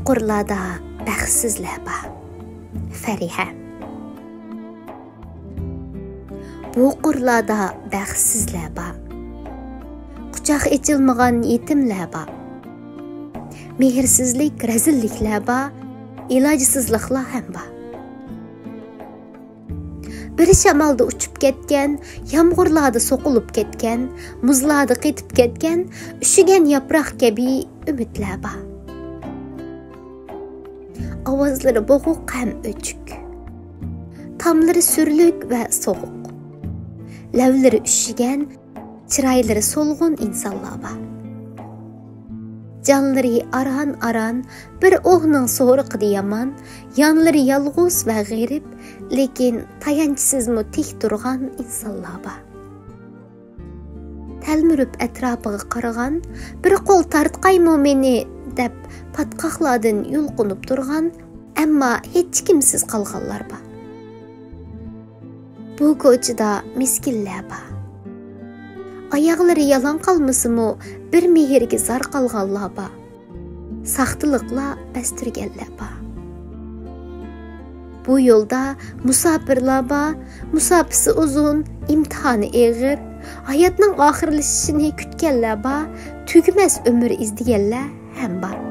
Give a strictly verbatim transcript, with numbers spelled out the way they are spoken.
قۇرلاردا بەختسىزلەر بار. فەرىھە. بۇ قۇرلاردا بەختسىزلەر بار. قۇچاق ئېچىلمىغان يېتىملەر بار. مېھىرسىزلىك، رەزىللىكلەر بار. ئىلاجسىزلىقلار ھەم بار. بىر شامالدا ئۇچۇپ كەتكەن، يامغۇرلاردا سوقۇلۇپ كەتكەن، مۇزلاردا قېتىپ كەتكەن، ئۈشۈگەن ياپراق كەبى ئۈمىدلەر بار. ئاۋازلىرى بوغۇق ھەم ئۆچۈك. تاملىرى سۈرلۈك ۋە سوغۇق. لەۋلىرى ئۈشۈگەن، چىرايلىرى سولغۇن ئىنسانلار بار. جانلىرى ئاران-ئاران، بىر ئوھنىڭ سورىقىدا يامان، يانلىرى يالغۇز ۋە غېرىب، لېكىن تايانچسىزمۇ تىك تۇرغان ئىنسانلار بار. تەلمۈرۈپ ئەتراپىغا قارىغان، بىر قول تارتقايمۇ مېنى دەپ پاتقاقلاردىن يۇلقۇنۇپ تۇرغان، ئەمما ھېچكىمسىز قالغانلار بار. بۇ كوچىدا مىسكىنلەر بار. ئاياغلىرى يالاڭ قالمىسىمۇ، بىر مېھىرگە زار قالغانلار بار. ساختىلىقلار بەستۈرگەنلەر بار. بۇ يولدا مۇساپىرلار بار، مۇساپىسى ئۇزۇن، ئىمتىھانى ئېغىر، ھاياتنىڭ ئاخىرلىشىشىنى كۈتكەنلەر بار، تۈگىمەس ئۆمۈر ئىزدىگەنلەر ھەم بار.